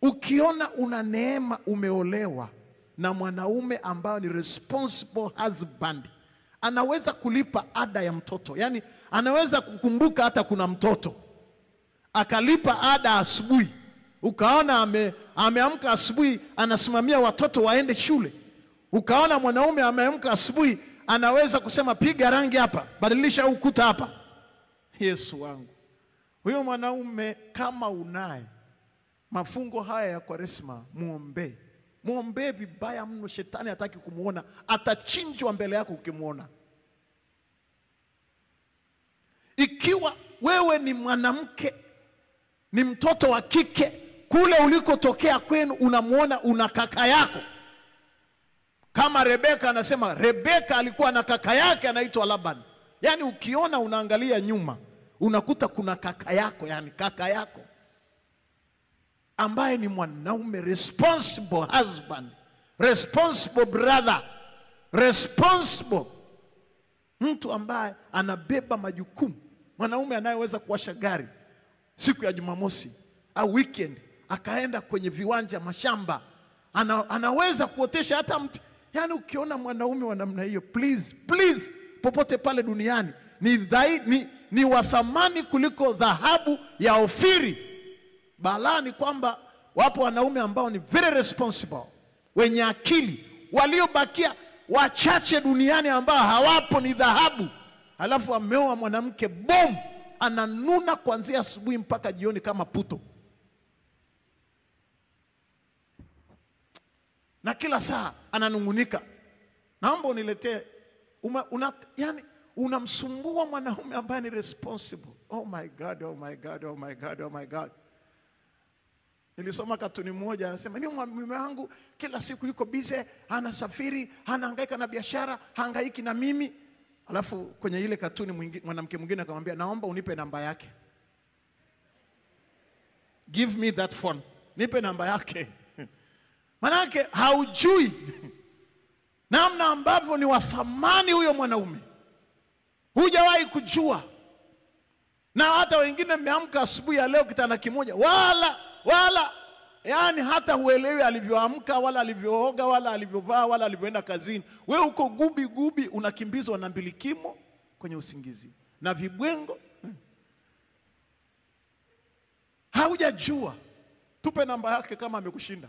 Ukiona una neema umeolewa na mwanaume ambaye ni responsible husband, anaweza kulipa ada ya mtoto, yani anaweza kukumbuka hata kuna mtoto, akalipa ada asubuhi. Ukaona ameamka asubuhi anasimamia watoto waende shule. Ukaona mwanaume ameamka asubuhi anaweza kusema piga rangi hapa, badilisha ukuta hapa. Yesu wangu. Huyo mwanaume kama unaye, mafungo haya ya Kwaresma muombe. Muombe vibaya mno, shetani hataki kumuona, atachinjwa mbele yako ukimuona. Ikiwa wewe ni mwanamke, ni mtoto wa kike, kule ulikotokea kwenu unamuona una kaka yako. Kama Rebeka anasema, Rebeka alikuwa na kaka yake anaitwa Laban. Yani ukiona unaangalia nyuma, unakuta kuna kaka yako, yani kaka yako ambaye ni mwanaume responsible husband, responsible brother, responsible, mtu ambaye anabeba majukumu, mwanaume anayeweza kuwasha gari siku ya Jumamosi au weekend akaenda kwenye viwanja mashamba, anaweza kuotesha hata mti. Yani ukiona mwanaume wa namna hiyo, please please, popote pale duniani ni wa thamani kuliko dhahabu ya Ofiri. Balaa ni kwamba wapo wanaume ambao ni very responsible, wenye akili, waliobakia wachache duniani ambao hawapo ni dhahabu. Alafu ameoa mwanamke boom, ananuna kuanzia asubuhi mpaka jioni kama puto, na kila saa ananungunika, naomba uniletee. Yani unamsumbua mwanaume ambaye ni responsible. Oh my God, oh my God, oh my God, oh my God. Nilisoma katuni moja anasema, mimi mume wangu kila siku yuko busy, anasafiri, anahangaika na biashara, hangaiki na mimi. Alafu kwenye ile katuni mwanamke mwingine akamwambia, naomba unipe namba yake. Give me that phone. Nipe namba yake. Manake haujui namna ambavyo ni wa thamani huyo mwanaume. Hujawahi kujua. Na hata wengine mmeamka asubuhi ya leo kitanda kimoja, wala yani hata huelewi alivyoamka, wala alivyooga, wala alivyovaa, wala alivyoenda kazini. Wewe uko gubi gubi, unakimbizwa na mbilikimo kwenye usingizi na vibwengo. Haujajua. Tupe namba yake kama amekushinda.